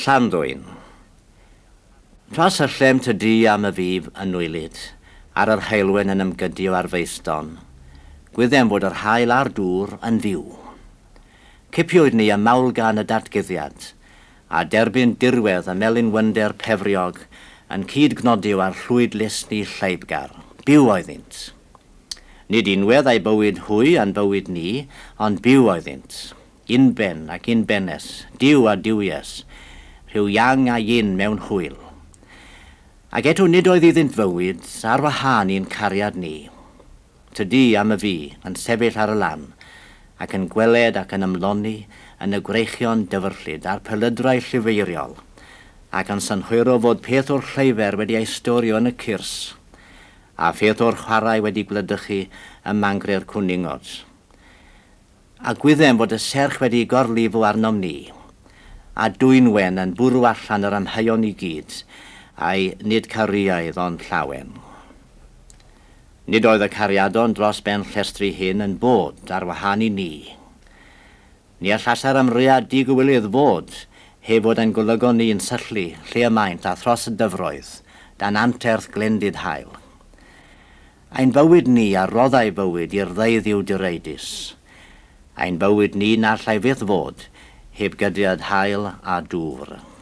Llanddwyn. Tra syllem ty di am y fif yn nwylyd, ar yr heulwen yn ymgydio ar faeston, gwyddem fod yr haul a'r dŵr yn fyw. Cipiwyd ni ym mawlgan y datguddiad, a derbyn dirwedd y melyn wynder pefriog yn cyd-gnodiw â'r llwyd lesni lleibgar. Byw oeddynt. Nid unwedd a'u bywyd hwy a'n bywyd ni, ond byw oeddynt. Unben ac unbennes, duw a duwies, rhyw yang a yin mewn hwyl. Ac eto nid oedd iddynt fywyd ar wahân i'n cariad ni. Tydi am y fi, yn sefyll ar y lan, ac yn gweled ac yn ymlonni yn y gwreichion dyfrllyd a'r pelydrau llifeiriol, ac yn synhwyro fod peth o'r lleufer wedi ei storio yn y cyrs, a pheth o'r chwarae wedi gwladychu ym mangre'r cwningod. A gwyddem fod y serch wedi gorlifo arnom ni, a Dwynwen yn bwrw allan yr amheuon i gyd, ai nid caruaidd ond llawen. Nid oedd y cariadon dros ben llestri hyn yn bod ar wahân i ni. Ni allasai'r ymrwyad digywilydd fod heb fod ein golygon ni yn syllu lle y maent a thros y dyfroedd, dan anterth glendid haul. Ein bywyd ni a roddai fywyd i'r ddeuddyw direidus. Ein bywyd ni na allai fyth fod heb gydiad haul a dŵr.